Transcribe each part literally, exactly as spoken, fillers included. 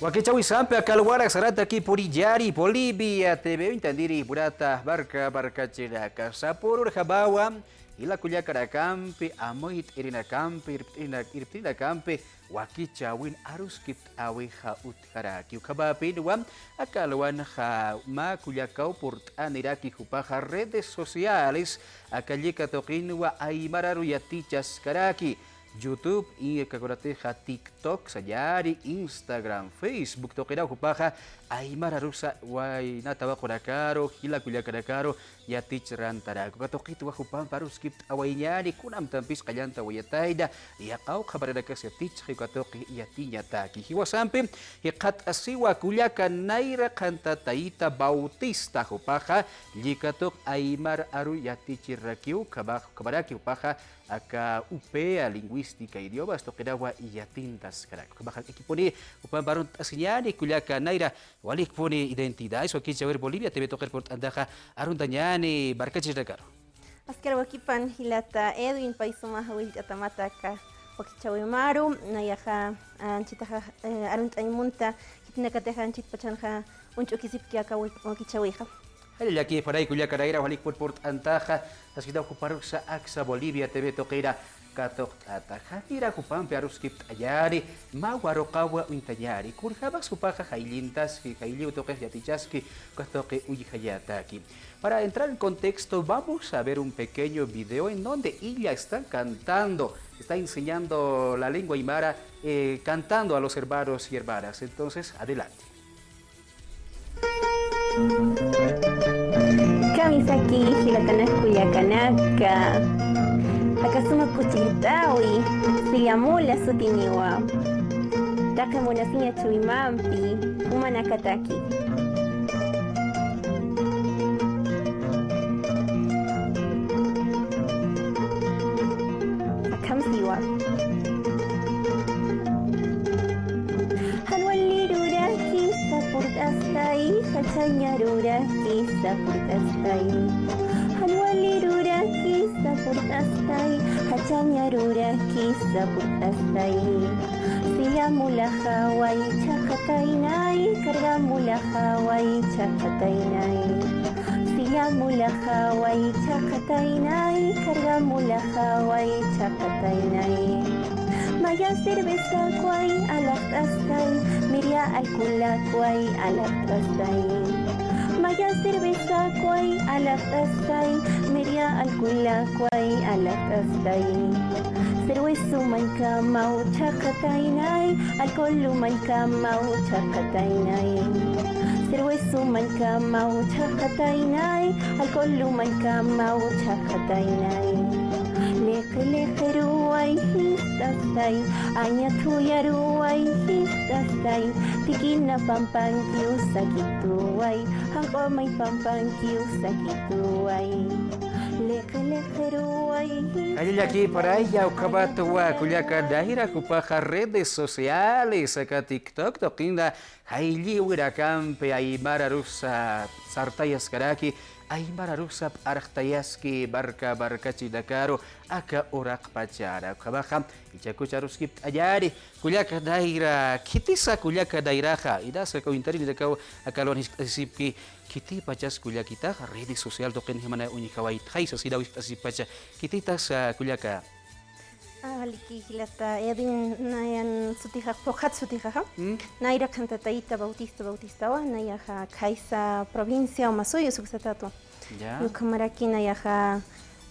Wakichäwisampi aka alwarak sarantakipuniyani Bolivia T V uñt'aniri munata marka markachirinaka. Sapürurjamawa jila kullakanakampi, amuyt'irinakampi, irpt'irina-, irpt'irinakampi wakichäwin aruskipt'äwixa utjaraki. Ukhamapinwa aka alwanxa mä kullakaw purt'aniraki jupaxa redes sociales, aka llika tuqinwa aymararu yatichaskaraki. YouTube, aka kunatixa TikTok, sañäni Instagram, Facebook tuqinaw jupaxa aymararusa waynata waqunakaru, jila kullakanakaru yatichrantarak. Uka tuqitwa jupampi aruskipt'awayañäni, kunamtampis qallantawayatayna, yaqha qhamaranakas yatichxi uka tuqi yatiñataki. Jiwasampi jikxatasiwa kullaka Nayra Qhanta Tayta Bautista, jupaxa llika tuq aymar aru yatichirirakiw, ukhamax, ukhamaraki jupaxa aka UPEA, lingüística, idiomas tuqinawa yatintaskarak. Ukhamaxa equiponi jupampi arunt'asiñäni kullaka Nayra, walikpuni Identidades wakichäwir Bolivia T V tuqir purt'antaxa aruntañäni markachirinakaru. Askar wakipan jilata Edwin, pay suma jawillt'atamata aka wakichäwimaru, nayaxa, ah, anchitaxa, eh, arunt'añ munta, khitinakatixa anchit pachanxa uñch'ukisipki aka wak-, wakichäwixa. Jallallakïpanay kullaka Nayra, walikpun purt'antaxa, askitaw juparuksa aksa Bolivia T V tuqina katuqt'ata. Janira jupampi aruskipt'añäni, mä waruqawa uñtañäni. Kunjamax jupaxa jayllintaski, jaylliw tuqix yatichaski, uka tuqi uñjañataki. Para entrar en contexto, vamos a ver un pequeño video en donde ella está cantando, está enseñando la lengua aymara, eh, cantando a los hermanos y hermanas. Entonces, adelante. Kamisaki, jilatanak kullakanaka. Aka suma k'uchirt'awi, Silla Mula sutiniwa. Taqi munasiña chuymampi, jumanakataki. Akham siwa. Jan waliruraki sapurt'astay, jachañaruraki sapurt'astay. Jan waliruraki sapurt'astay, jachañaruraki sapurt'astay. Silla Mulaxaway chhaqataynay, Carga Mulaxaway chhaqataynay. Silla Mulaxaway chhaqataynay, Carga Mulaxaway chhaqataynay. Maya cervezakway alaxt'astay, Miria alcoholakway alaxt'astay. Maya cervezakway alaxt'astay, Miria alcoholakway alaxt'astay. Cerveza umañkamaw chhaqataynay, alcohol umañkamaw chhaqataynay. Cerveza umañkamaw chhaqataynay, alcohol umañkamaw chhaqataynay. Liqi liqiruway jist'astay, aña thuyaruway jist'astay, tikina pampankiw sakituway, janq'umay pampankiw sakituway. Liqi liqiruway jist'astay. Jallallakïpanaya, ukhamatwa kullaka Nayra jupaxa redes sociales, aka TikTok tuqina, jaylliwinakampi aymararusa sartayaskaraki, aymararusa p'arxtayaski marka markachirinakaru aka uraqpachara. Ukhamaxa jichhakuch aruskipt'añäni kullaka Nayra, khitisa kullaka Nayraxa, inasa aka uñtarinirakaw aka alwan jiskt'asipki, khitipachas kullakitax redes social tuqinjamana uñjawaytxay sasinaw jiskt'asipacha, khititas, ah, kullaka. Ah, waliki jilata Edwin, nayan sutixa, phuqhat sutixaxa. Mm. Nayra Qhanta Tayta Bautista Bautistawa, nayaxa khaysa provincia Omasuyos uksatätwa. Ya. Ukhamaraki nayaxa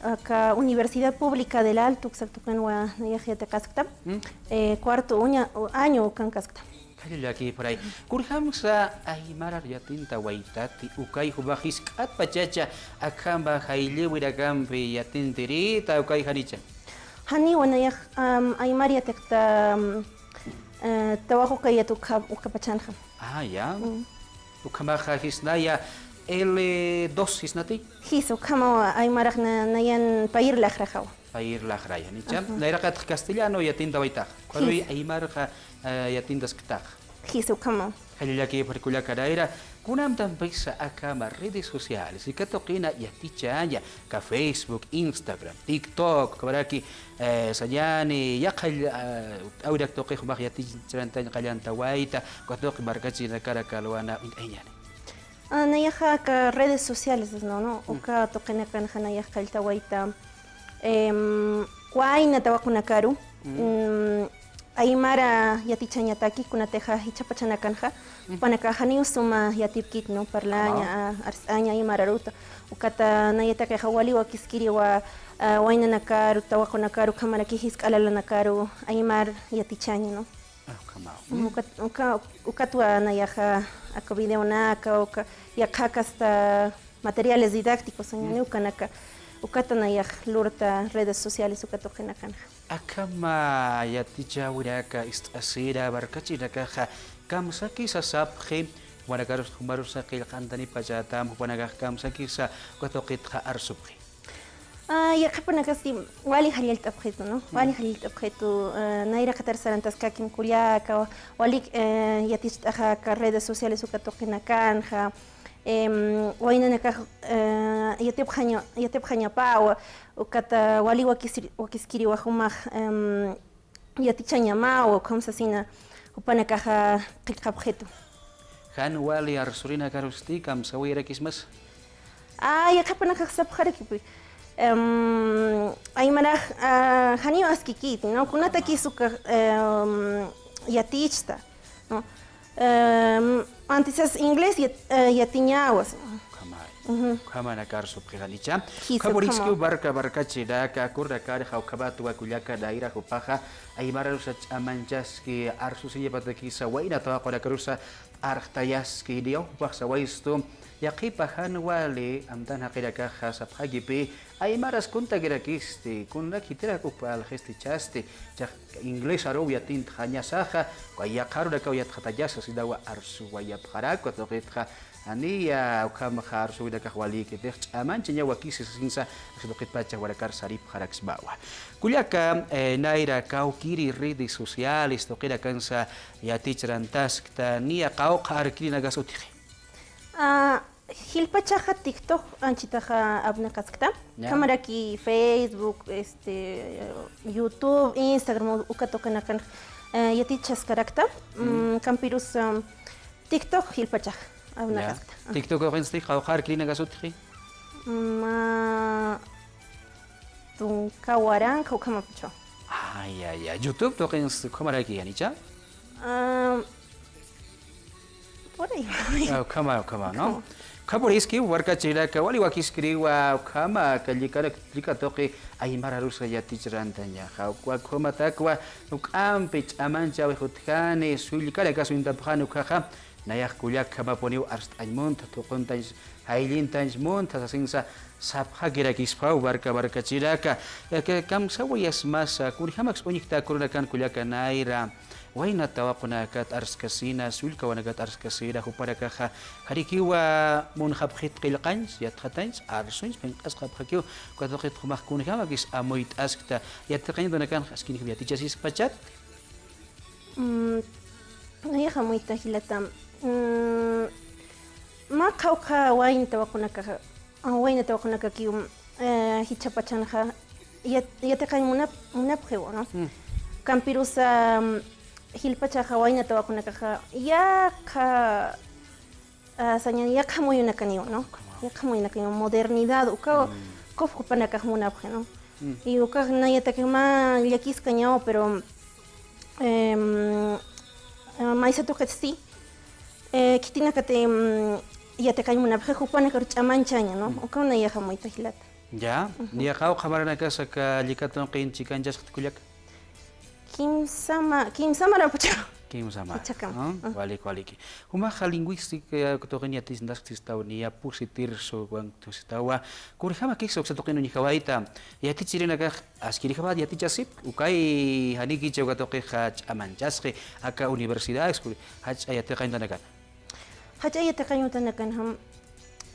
aka Universidad Pública del Alto uksak tuqinwa nayax yatiqaskta. Mm. Eh, cuarto uña, año ukankaskta. Jallallakïpanay. Kunjamsa aymarar yatintawaytati, ukay jumax jisk'atpachacha, akham jaylliwinakampi yatintirita, ukay janicha. Janiwa nayax, am, aymar yatiqta, am, eh, tawax ukayat ukha-, ukhapachanxa. Ah, ya. Mm. Ukhamaxa jisnaya L dos jisnati? Jis, ukhamawa aymarax na-, nayan payir laxraxawa. Payir laxraya, ¿janicha? Ajá. Nayraqatx castellano yatintawaytax. Jis. Ukharuy aymarxa, eh, yatintasktax. Jisa, ukhama. Jallallakïpxi kullaka Nayra, kunamtampisa akhama redes sociales, uka tuqina yatichaña, aka Facebook, Instagram, TikTok, ukhamaraki, eh, sañäni, yaqha, eh, t'awirak tuqi jumax yaticharantañ qallantawayta, uka tuqi markachirinakar aka alwana uñt'ayañäni. Ah, nayaxa aka redes sociales, ¿no? ¿No? Mm. Uka tuqinakanxa nayax qalltawayta, em, wayna tawaqunakaru, mm, aymara yatichañataki, kunatixa jichhapachanakanxa, mm, jupanakax janiw suma yatipkit, ¿no? Parlaña, ah, arst'aña aymararuta. Ukata nayatakixa wali wakiskiriwa, ah, waynanakaru, tawaqunakaru, ukhamaraki jisk'a lalanakaru aymar yatichaña, ¿no? Ah, ukhamaw. Ukat, uka, ukatwa nayaxa aka videonaka, uka, yaqhak hasta materiales didácticos, sañäni, mm, ukanaka, ukata nayax lurta redes sociales uka tuqinakanxa. Akhama yatichäwiraka, ist'asira, markachirinakaxa, kamsakisa sapxi, jupanakarus, jumarusa qillqantanipachätam, jupanakax kamsakisa uka tuqitxa arsupxi. Ah, yaqhipanakasti wali jallallt'apxitu, ¿no? Wali jallallt'apxitu, ah, nayraqatar sarantaskakim kullaka, walik, eh, yaticht'axa aka redes sociales uka tuqinakanxa, em, waynanakax, eh, yatipxaña-, yatipxañapawa, ukata wali wakisir-, wakiskiriwa jumax, em, yatichañamawa, ukham sasina jupanakaxa qillqapxitu. Jan wali arsurinakarusti kamsawirakismas. Ah, yaqhipanakax sapxarakipï. Em, aymarax, ah, janiw askikiti, ¿no? Kunatakis uka, em, yatichta, ¿no? Em, antisas inglés yat-, eh, yatiñawas. Ukhamay. Ujú. Ukhamanakar supxi janicha. Jisa, ukhama. Ukhamuriskiw marka, markachirinaka, kullakarixa ukhamatwa kullaka Nayra jupaxa, aymararusa ch'amanchaski, arsusiñapatakisa, wayna tawaqunakarusa, arxtayaski, niyaw jupax sawayistu, yaqhipa jan wali, amtan jaqinakaxa sapxakipï, aymaras kuntakirakisti, kunak jitirak uk parlxisti jichhasti, jichhax inglés aruw yatintxañasaxa, uka yaqha arunakaw yatxatañasa sasinawa arsuwayapxarakwa tuqitxa, janiya ukhamxa arsuwinakax walïkitix, ch'amanchañaw wakisi sasinsa, aksi tuqitpacha jupanakar saripxaraksmawa. Kullaka, eh, Nayra, kawkïri redes sociales tuqinakansa yaticharantaskta, niya qawqha arkirinakas utjxi. Ah, jilpachaxa TikTok anchitaxa apnaqaskta. Ya. Ukhamaraki Facebook, este, YouTube, Instagram, uka tuqinakan, eh, yatichaskarakta. Mm, kampirus, um, TikTok jilpachax apnaqaskta. Ya. TikTok tuqinsti qawqha arkirinakas utjxi. Ma tunka waranqa ukhamapachaw. Ay, ay, ay. YouTube tuqinsti ukhamaraki, janicha? Ah, por ahí. Ah, ukhama, ukhama, ¿no? Ukhama. Ukhapuriskiw markachirinaka, wali wakiskiriwa, ukhama, aka llikarak, llika tuqi aymararusa yaticharantañaxa. Uka, ukhamatakwa, juk'ampi ch'amanchäwix utjani, sullkarakas uñtapxani ukhaxa, nayax kullakjamapuniw arst'añ muntha, tuquntañ, jayllintañ muntha sasinsa sapxakirakispaw marka markachirinaka. Aka kamsawayasmasa, kunjamaks uñjta kurunakan kullaka Nayra, wayna tawaqunakat arskasina, sullkawanakat arskasina, jupanakaxa janikiwa munxapxit qillqañs, yatxatañs, arsuñs, phinq'asxapxakiw, uka tuqit jumax kunjamakis amuyt'askta, yatiqañ uñtanakan, askinjam yatichasiskpachat. Mm, nayax amuyta jilata. Mm, mä qawqha wayna tawaqunakaxa, ah, wayna tawaqunakakiw, eh, jichhapachanxa, yat-, yatiqañ munap-, munapxiwa, ¿no? Mm. Kampirusa, mm, jilpachaxa wayna tawaqunakaxa, yaqha ah, sañäni yaqha amuyunakaniw, ¿no? Ukhama. Yaqha amuyunakaniw, modernidad, ukaw, mm, kuf jupanakax munapxi, ¿no? Mm. Y ukax nayatakix mä llakiskañaw, pero, em, ah, maysa tuqit sí, eh, khitinakati, em, yatiqañ munapxi, jupanakaru ch'amanchaña, ¿no? Mm. Ukaw nayax amuyta jilata. Ya, ujú, niya qawqha maranakasa aka llika tunqin chikanchaskta kullaka. Kimsama, kimsa marapacha. Kimsa mara. Ichhakama. Ah, mm, waliki, waliki. Jumaxa lingüística tuqin yatichasktasistaw niya pusi tirsu wanktusistawa. Kunjamakisa uksa tuqin uñjawayta. Yatichirinakax askirjama yatichasipki, ukay janikicha uka tuqixa ch'amanchasxi, aka universidades, jach'a yatiqañ uñtanakan. Jach'a yatiqañ uñtanakanjam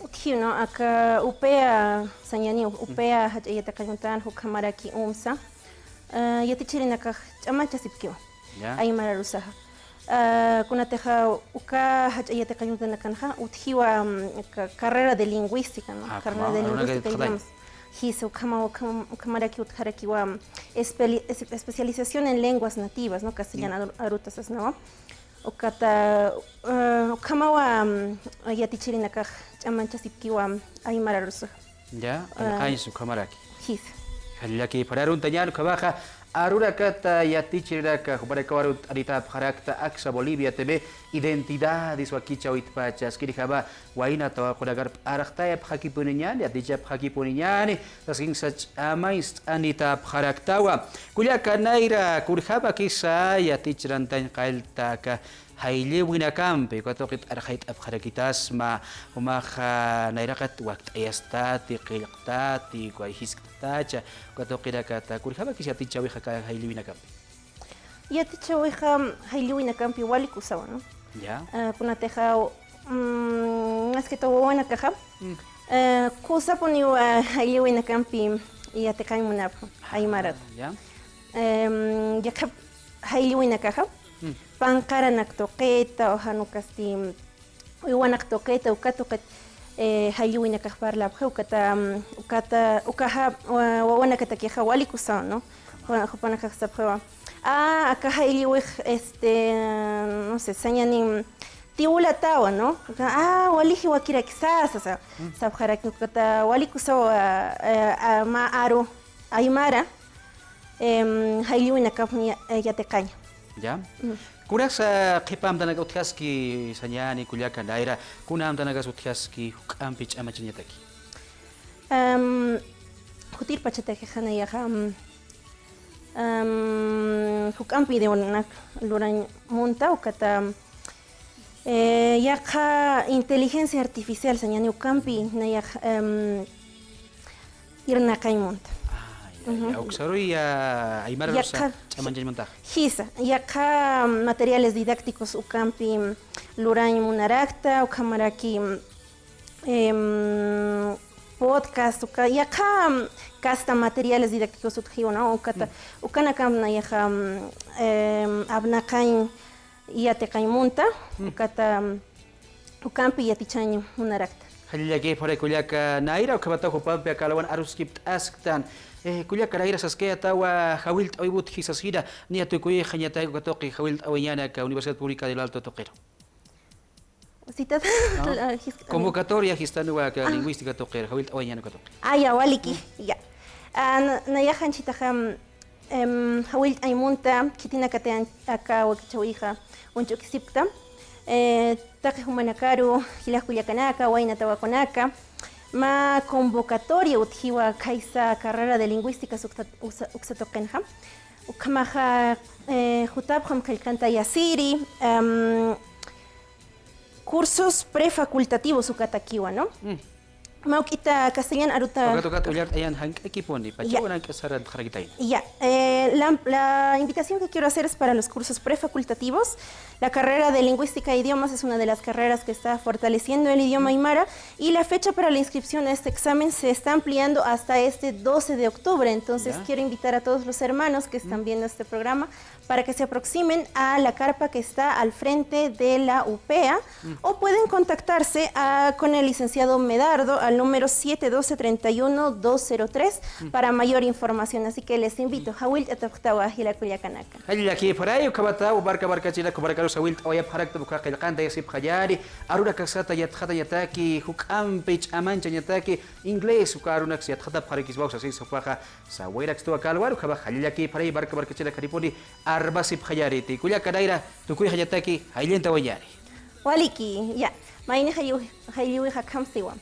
utjiw, ¿no? Aka UPEA sañäniw, UPEA jach'a yatiqañ uñtan, jukhamaraki UMSA, ah, yatichirinakax ch'amanchasipkiw. Ya. Aymararusaxa. Ah, kunatixa uka jach'a yatiqañ uñtanakanxa utjiwa, mm, ca-, carrera de lingüística, ¿no? Ah, carrera de lingüística y idiomas. Jisa, ukhama, ukham-, ukhamaraki utjarakiwa, mm, espeli-, es-, especialización en lenguas nativas, ¿no? Castellano aru-, aruta sasnawa. Ukata, eh, ukhamawa, mm, yatichirinakax ch'amanchasipkiwa aymara arusaxa. Ya, ah, allqañs ukhamaraki. Jisa. Jallallakipxaraki aruntañäni ukhamaxa, arurakata yatichirinaka, jumanakaw aruntanitapxarakta, ACSA Bolivia T V, Identidades wakichäwitpacha, askirjama wayna tawaqunakar p'arxtayapxakipuniñäni, yatichapxakipuniñäni, saskinsa ch'amañ ist'anitapxaraktawa. Kullaka Nayra, kunjamakisa yatichirantañ qalltaka, jaylliwinakampi, uka tuqit arxayt'apxarakitasma, jumaxa nayraqat wakt'ayastati, qillqtati, uka jiskt'atacha, uka tuqirakata, kunjamakis yatichäwixa aka jaylliwinakampi. Yatichäwixa jaylliwinakampi wali kusawa, ¿no? Ya. Ah, kunatixa, mm, más que todo wawanakaxa, mm, eh, kusapuniwa jaylliwinakampi yatiqañ munapxi, ah, aymarat. Ya. Em, yaqha jaylliwinakaxa, mm, panqaranak tuqita, o jan ukasti, uywanak tuqita, uka tuqit, eh, jaylliwinakax parlapxi, ukata, mm, ukata, ukaxa, wa-, wawanakatakixa wali kusaw, ¿no? Jupa-, jupanakax sapxiwa. Ah, aka jaylliwix, este, no sé, sañani, tiwlatawa, ¿no? Uka, ah, wali jiwakirakisa, sasa, mm, sapxaraki, ukata wali kusaw, ah, eh, ah, mä aru aymara, em, jaylliwinakap ya-, eh, yatiqaña. Ya. Mm. Kunasa qhipa amtanaka utjaski sañani kullaka Nayra, kuna amtanakas utjaski juk'ampi ch'amañchañataki. Em, jutirpachatakixa nayaxa, em, em, juk'ampi videonak lurañ munta, ukata, eh, yaqha inteligencia artificial sañani ukampi nayax, em, irnaqañ munta. Ah, ya, ya. Ujú. Uksaruy, ya, aymara arusa ch'amañchañ munta. Jisa, yaqha materiales didácticos ukampi lurañ munarakta, ukhamaraki, em, podcast, uka, yaqha, kasta materiales didácticos utjiwa, ¿no? Ukata, mm, ukanakam nayaxa, em, apnaqañ yatiqañ munta, mm, ukata, ukampi yatichañ munarakta. Jallallakipxaray kullaka Nayra, ukhamata jupampi aka alwan aruskipt'asktan. Eh, kullaka Nayra, saskayatawa jawillt'awiw utji sasina, niya tukuyixañataki uka tuqi jawillt'awayañäni aka Universidad Pública del Alto tuqiru. Citas, ¿no? La, jis-, convocatoria jistanwa aka, ah, lingüística tuqir, jawillt'awayañäni uka tuqi. Ah, ya, waliki, mm, ya. Ah, na-, nayax anchitaxa, em, jawillt'añ munta, khitinakatix aka wakichäwixa uñch'ukisipkta. Eh, taqi jumanakaru, jilax kullakanaka, wayna tawaqunaka, mä convocatoria utjiwa khaysa carrera de lingüística uksa, uksa, uksa tuqinxa. Ukhamaxa, eh, jutapxam qillqantayasiri, em, cursos prefacultativos ukatakiwa, ¿no? Mm. Mä juk'ita castellan aruta. Ukat, ukat, ullart'ayan jank'akipuni, pachawan jank'asarantxarakitayna. Ya, eh, la, la invitación que quiero hacer es para los cursos prefacultativos. La carrera de lingüística e idiomas es una de las carreras que está fortaleciendo el idioma aymara y la fecha para la inscripción de este examen se está ampliando hasta este doce de octubre. Entonces, ya, quiero invitar a todos los hermanos que están, mm, viendo este programa para que se aproximen a la carpa que está al frente de la UPEA, mm, o pueden contactarse a, con el licenciado Medardo al número siete doce, treinta y uno, dos cero tres, mm, para mayor información. Así que les invito, jawillt'atapxtawa jila kullakanaka. Jallallakipxaray, ukhamata, marka markachirak, jumanakaru jawillt'awayapxarakta, uka qillqantayasipxañäni, arunakasata yatxatañataki, juk'ampi ch'amañchañataki, inglés, uka arunaks yatxatapxarakismaw sasisa jupaxa, sawayirakistwa aka alwan, ukhamax jallallakipxaray, marka markachirak janipuni armasipxañäniti. Kullaka Nayra, tukuyxañataki, jayllintawayñäni. Waliki, ya. Mayni jaylliw-, jaylliwixa akham siwa.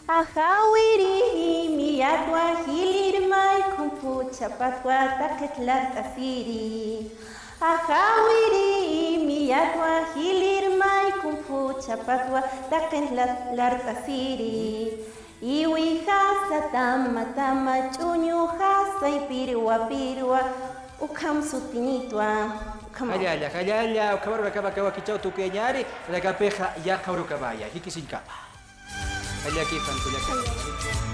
Ajawiri millatwa jilïr may k'umphuchhapatwa taqit lart'asiri. Ajawiri millatwa jilïr may k'umphuchhapatwa taqit lar-, lart'asiri. Iwiyjasa tama tama ch'uñujasa pirwa pirwa ukham sutinitwa. Ukhama. Jallalla, jallalla, ukhamaru akama aka wakichäw tukuyañäni, aka urukamaxa yaqha urukamaya, jikisiñkama. Jallallakipxam kullaka.